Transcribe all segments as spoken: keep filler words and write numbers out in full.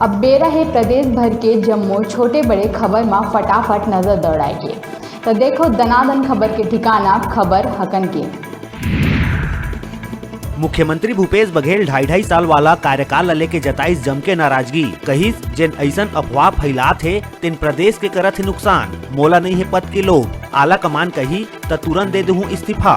अब बेरा हे प्रदेश भर के जम्मो छोटे बड़े खबर म फटाफट नजर दौड़ाए के। त देखो दनादन खबर के ठिकाना, खबर हकन के। मुख्यमंत्री भूपेश बघेल ढाई ढाई साल वाला कार्यकाल ल लेके जताइस जम के नाराजगी। कहिस, जेन अइसन अफवाह फैलात हे, तेन प्रदेश के करत हे नुकसान। मोला नइ हे पद के लोभ। आला कमान कही, त तुरंत दे दूहूं इस्तीफा।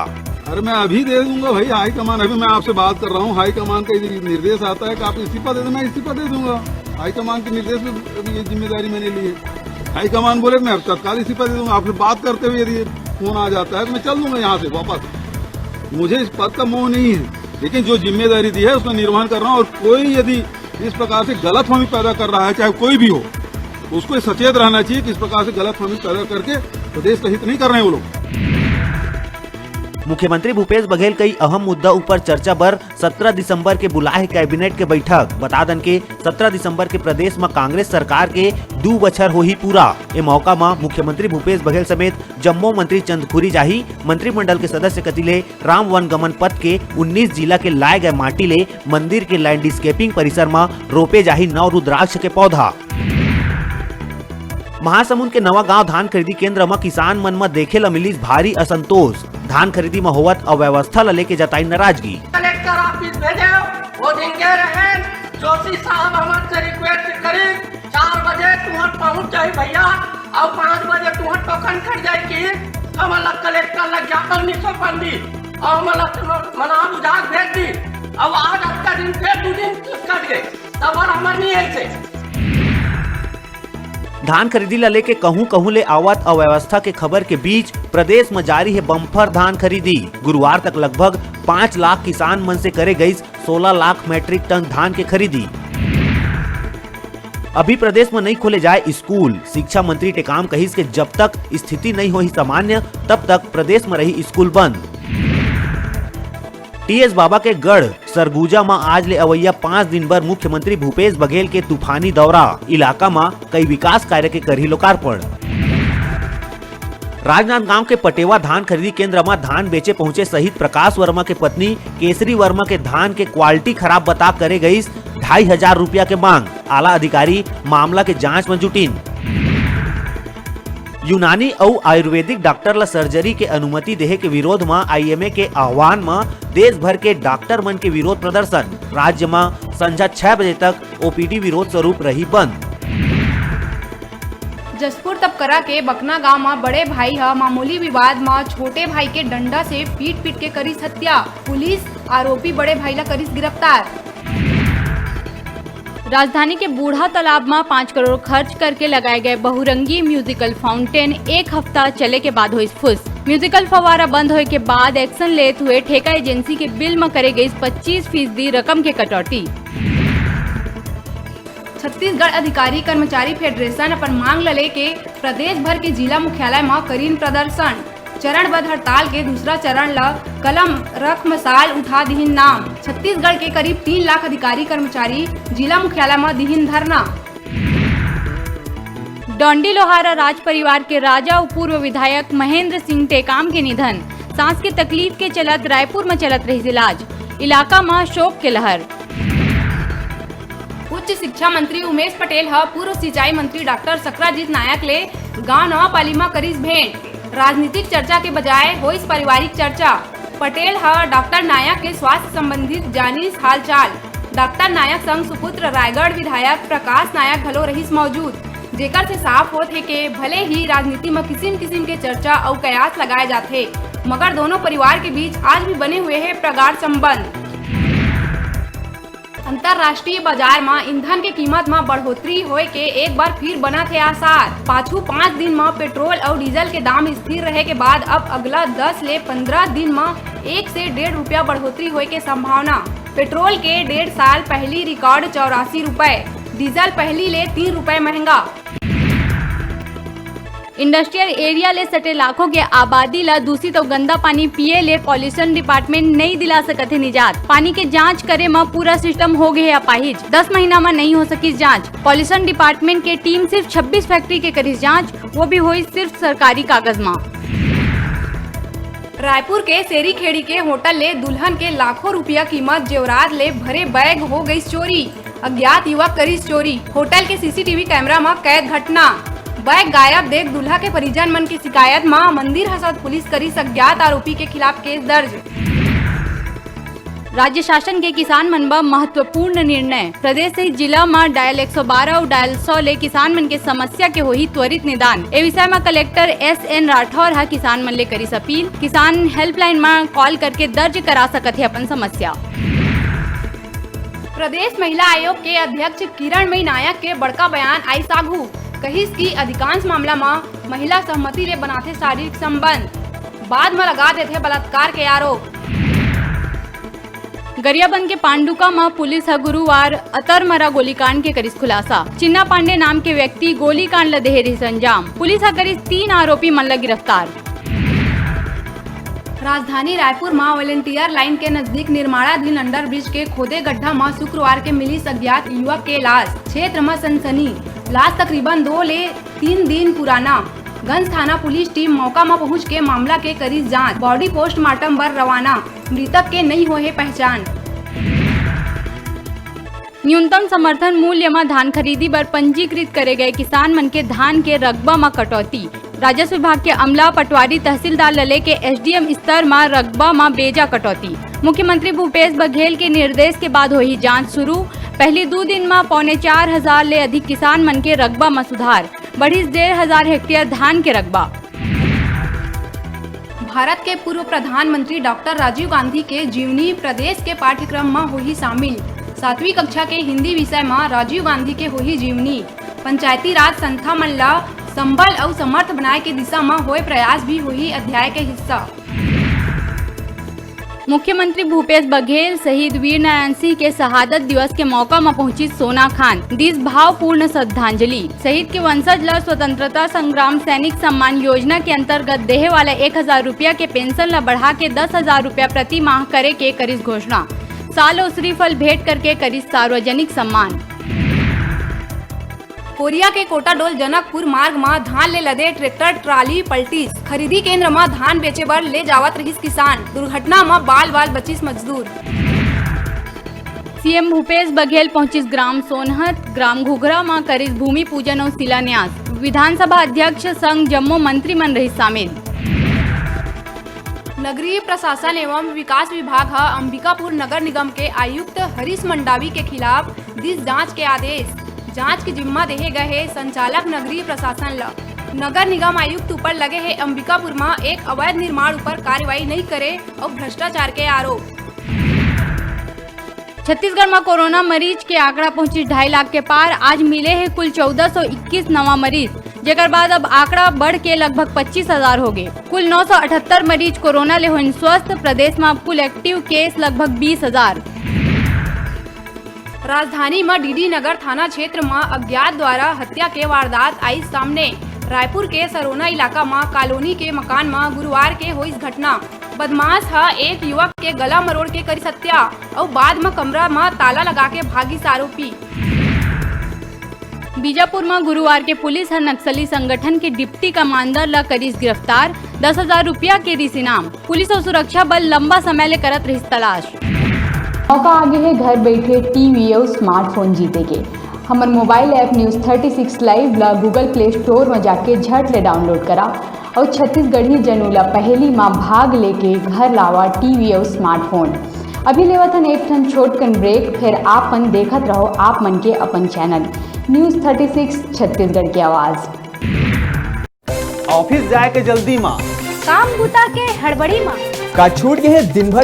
अरे, मैं अभी दे दूंगा भाई, हाई कमान, अभी मैं आपसे बात कर रहा हूँ, हाई कमान का यदि निर्देश आता है कि आप इस्तीफा दे दो, मैं इस्तीफा दे दूंगा। हाई कमान के निर्देश में अभी ये जिम्मेदारी मैंने ली है। हाई कमान बोले, मैं तत्काल इस्तीफा दे दूंगा। आपसे बात करते हुए यदि फोन आ जाता है, तो मैं चल दूंगा यहाँ से वापस। मुझे इस पद का मोह नहीं है, लेकिन जो जिम्मेदारी दी है, उसका निर्वहन कर रहा हूँ। और कोई यदि इस प्रकार से गलतफहमी पैदा कर रहा है, चाहे कोई भी हो, उसको सचेत रहना चाहिए कि इस प्रकार से गलतफहमी पैदा करके प्रदेश का हित नहीं कर रहे हैं वो लोग। मुख्यमंत्री भूपेश बघेल कई अहम मुद्दा ऊपर चर्चा बर सत्रह दिसंबर के बुलाए हे कैबिनेट के बैठक। बता दन के सत्रह दिसंबर के प्रदेश म कांग्रेस सरकार के दू बछर होही पूरा। ए मौका म मुख्यमंत्री भूपेश बघेल समेत जम्मो मंत्री चंदखुरी जाही। मंत्रिमंडल के सदस्य कति ले राम वन गमन पथ के उन्नीस जिला के लाए गए माटी ले मंदिर के लैंडस्केपिंग परिसर म रोपे जाही नव रुद्राक्ष के पौधा। महासमुंद के नवा गांव धान खरीदी केंद्र म किसान मन म देखे ल मिलिस भारी असंतोष। धान खरीदी म होवत अव्यवस्था ल लेके जताई नाराजगी। कलेक्टर ऑफिस भेजे, वो दिन के रहे, जोशी साहब हमर से रिक्वेस्ट करी, चार बजे तुहर पहुंच जाई भैया, और पाँच बजे तुहर टोकन कट जाई कि हमला कलेक्टर ल ज्ञापन नहीं सौंपन दी, और हमला मना बुझाक भेज दी, और आज अतका दिन फिर दू दिन कट गए, तब और हमर नहीं ऐसे। धान खरीदी ला लेके कहूं कहूं ले आवत अव्यवस्था के खबर के बीच प्रदेश म जारी हे बम्पर धान खरीदी। गुरुवार तक लगभग पाँच लाख किसान मन से करे गईस सोलह लाख मीट्रिक टन धान के खरीदी। अभी प्रदेश म नई खोले जाए स्कूल। शिक्षा मंत्री टेकाम कहिस के जब तक स्थिति नई होही सामान्य, तब तक प्रदेश म रही स्कूल बंद। टीएस बाबा के गढ़ सरगुजा म आज ले अवइया पाँच दिन बर मुख्यमंत्री भूपेश बघेल के तूफानी दौरा, इलाका म कई विकास कार्य के करही लोकार्पण। राजनांदगांव के पटेवा धान खरीदी केंद्र म धान बेचे पहुंचे शहीद प्रकाश वर्मा के पत्नी केसरी वर्मा के धान के क्वालिटी खराब बता करे गईस ढाई हजार रुपया के मांग। आला अधिकारी मामला के जांच म जुटिन। यूनानी अउ आयुर्वेदिक डॉक्टर ल सर्जरी के अनुमति देहे के विरोध म आईएमए के आह्वान म देश भर के डॉक्टर मन के विरोध प्रदर्शन। राज्य म संझा छह बजे तक ओपीडी विरोध स्वरूप रही बंद। जशपुर तपकरा के बकना गांव म बड़े भाई ह मामूली विवाद म छोटे भाई के डंडा से पीट पीट के करिस हत्या। पुलिस आरोपी बड़े भाई ल करिस गिरफ्तार। राजधानी के बूढ़ा तालाब म पाँच करोड़ खर्च करके लगाए गए बहुरंगी म्यूजिकल फाउंटेन एक हफ्ता चले के बाद होइस फुस। म्यूजिकल फव्वारा बंद होए के बाद एक्शन लेत हुए ठेका एजेंसी के बिल म करे गईस पच्चीस फीसदी रकम के कटौती। छत्तीसगढ़ अधिकारी कर्मचारी फेडरेशन अपन मांग ल लेके प्रदेश भर के जिला मुख्यालय म करीन प्रदर्शन। चरणबद्ध हड़ताल के दूसरा चरण ल कलम रख मसाल उठा दिहिन नाम। छत्तीसगढ़ के करीब तीन लाख अधिकारी कर्मचारी जिला मुख्यालय म दिहिन धरना। डोंडी लोहारा राज परिवार के राजा अउ पूर्व विधायक महेंद्र सिंह टेकाम के निधन। सांस के तकलीफ के चलत रायपुर म चलत रहिस इलाज। इलाका म शोक के लहर। उच्च शिक्षा मंत्री उमेश पटेल ह पूर्व सिंचाई मंत्री डॉक्टर सकराजीत नायक ले गांव नवापाली म करिस भेंट। राजनीतिक चर्चा के बजाय होइस पारिवारिक चर्चा। पटेल ह डॉक्टर नायक के स्वास्थ्य संबंधित जानिस हालचाल। डॉक्टर नायक संग सुपुत्र रायगढ़ विधायक प्रकाश नायक घलो रहिस मौजूद, जेकर से साफ होत हे के भले ही राजनीति म किसिम-किसिम के चर्चा अउ कयास लगाए जाथे, मगर दोनों परिवार के बीच आज भी बने हुए हे प्रगाढ़ संबंध। अंतर्राष्ट्रीय बाजार म ईंधन के कीमत म बढ़ोतरी होए के एक बार फिर बनत हे आसार। पाछू पाँच दिन म पेट्रोल अउ डीजल के दाम स्थिर रहे के बाद अब अगला दस ले पंद्रह दिन म एक से डेढ़ रुपया बढ़ोतरी होए के संभावना। पेट्रोल के डेढ़ साल पहिली रिकॉर्ड चौरासी रुपए, डीजल पहिली ले तीन रुपए महंगा। इंडस्ट्रियल एरिया ले सटे लाखों के आबादी ल दूषित अउ गंदा पानी पिए ले पॉल्यूशन डिपार्टमेंट नइ दिला सकत हे निजात। पानी के जांच करे म पूरा सिस्टम हो गे हे अपाहिज। दस महीना म नइ हो सकिस जांच। पॉल्यूशन डिपार्टमेंट के टीम सिर्फ छब्बीस फैक्ट्री के करिस जांच, वो भी होइस सिर्फ सरकारी कागज म। रायपुर के सेरी खेड़ी के होटल ले दुल्हन के लाखों रुपया कीमत जेवरात ले भरे बैग हो गइस चोरी। अज्ञात युवक करिस चोरी, होटल के सीसीटीवी कैमरा म कैद घटना। बैग गायब देख दूल्हा के परिजन मन के शिकायत म मंदिर हसौद पुलिस करिस अज्ञात आरोपी के खिलाफ केस दर्ज। राज्य शासन के किसान मन बर महत्वपूर्ण निर्णय। प्रदेश सहित जिला म डायल एक सौ बारह अउ डायल सौ ले किसान मन के समस्या के होही त्वरित निदान। ए विषय म कलेक्टर एस एन राठौर ह किसान मन ले करिस अपील। किसान हेल्पलाइन म कॉल करके दर्ज करा सकत हे अपन समस्या। प्रदेश महिला आयोग के अध्यक्ष किरणमयी नायक के बड़का बयान आइस आघू। कहिस कि अधिकांश मामला म महिला सहमति ले बनाथे शारीरिक संबंध, बाद म लगा देथे बलात्कार के आरोप। गरियाबंद के पांडुका म पुलिस ह गुरुवार अतरमरा गोलीकांड के करिस खुलासा। चिन्ना पांडे नाम के व्यक्ति गोलीकांड ल देहे रिहिस अंजाम। पुलिस ह करिस तीन आरोपी मन ल गिरफ्तार। राजधानी रायपुर म वॉलंटियर लाइन के नजदीक निर्माणाधीन अंडरब्रिज के खोदे गड्ढा म शुक्रवार के मिलिस अज्ञात युवक के लाश। क्षेत्र म सनसनी। लाश तकरीबन दो ले तीन दिन पुराना। गंज थाना पुलिस टीम मौका म पहुंच के मामला के करिस जांच। बॉडी पोस्टमार्टम बर रवाना। मृतक के नइ होए हे पहचान। न्यूनतम समर्थन मूल्य म धान खरीदी बर पंजीकृत करे गए किसान मन के धान के रकबा म कटौती। राजस्व विभाग के अमला, पटवारी, तहसीलदार ल लेके एसडीएम स्तर म रकबा म बेजा कटौती। मुख्यमंत्री भूपेश बघेल के निर्देश के बाद होही जांच शुरू। पहली दू दिन म पौने चार हजार ले अधिक किसान मन के रकबा म सुधार। बढ़िस डेढ़ हजार हेक्टेयर धान के रकबा। भारत के पूर्व प्रधानमंत्री डॉक्टर राजीव गांधी के जीवनी प्रदेश के पाठ्यक्रम म होही शामिल। सातवीं कक्षा के हिंदी विषय म राजीव गांधी के होही जीवनी। पंचायती राज संस्था मन ल संबल अउ समर्थ बनाए के दिशा म होए प्रयास भी होही अध्याय के हिस्सा। मुख्यमंत्री भूपेश बघेल शहीद वीर नारायण सिंह के शहादत दिवस के मौका म पहुंचिस सोना खान, दिस भावपूर्ण श्रद्धांजलि। शहीद के वंशज ल स्वतंत्रता संग्राम सैनिक सम्मान योजना के अंतर्गत देहे वाला एक हजार रुपया के पेंशन ल बढ़ा के दस हजार रुपया प्रति माह करे के करिस घोषणा। साल अउ श्रीफल भेंट करके करिस सार्वजनिक सम्मान। कोरिया के कोटाडोल जनकपुर मार्ग म धान ले लदे ट्रैक्टर ट्राली पलटिस। खरीदी केंद्र म धान बेचे बर ले जावत रहिस किसान। दुर्घटना म बाल-बाल बचिस मजदूर। सीएम भूपेश बघेल पहुंचिस ग्राम सोनहत, ग्राम घुघरा म करिस भूमि पूजन अउ शिलान्यास। विधानसभा अध्यक्ष संग जम्मो मंत्री मन रहिस शामिल। नगरीय प्रशासन एवं विकास विभाग ह अंबिकापुर नगर निगम के आयुक्त हरीश मंडावी के खिलाफ दिस जांच के आदेश। जांच के जिम्मा देहे गए हे संचालक नगरीय प्रशासन ल। नगर निगम आयुक्त ऊपर लगे हे अंबिकापुर म एक अवैध निर्माण ऊपर कार्रवाई नइ करे अउ भ्रष्टाचार के आरोप। छत्तीसगढ़ म कोरोना मरीज के आंकड़ा पहुंचिस ढाई लाख के पार। आज मिले हे कुल चौदह सौ इक्कीस नवा मरीज, जेकर बाद अब आंकड़ा बढ़ के लगभग पच्चीस हजार हो गे। कुल नौ सौ अठहत्तर मरीज कोरोना ले होइन स्वस्थ। प्रदेश म अब कुल एक्टिव केस लगभग बीस हजार। राजधानी म डीडी नगर थाना क्षेत्र म अज्ञात द्वारा हत्या के वारदात आइस सामने। रायपुर के सरोना इलाका म कॉलोनी के मकान म गुरुवार के होइस घटना। बदमाश ह एक युवक के गला मरोड़ के करिस हत्या अउ बाद म कमरा म ताला लगा के भागिस आरोपी। बीजापुर म गुरुवार के पुलिस ह नक्सली संगठन के डिप्टी कमांडर ल करिस गिरफ्तार, दस हजार रुपया के रिस इनाम। पुलिस अउ सुरक्षा बल लंबा समय ले करत रहिस तलाश। मौका आगे हे घर बैठे टीवी अउ स्मार्टफोन जीते के। हमर mobile app news thirty six live ला Google Play Store म जाके झट ले डाउनलोड करा अउ छत्तीसगढ़ी जनू ला पहेली म भाग लेके घर लावा टीवी अउ स्मार्टफोन। अभी लेवत हन एक ठन छोटकन ब्रेक, फेर आप मन देखत रहो आप मन के अपन channel news thirty six Chhattisgarh के आवाज़। ऑफिस जाए के जल्दी म, काम बूता के हड़बड़ी म, का छूट गे हे दिन भर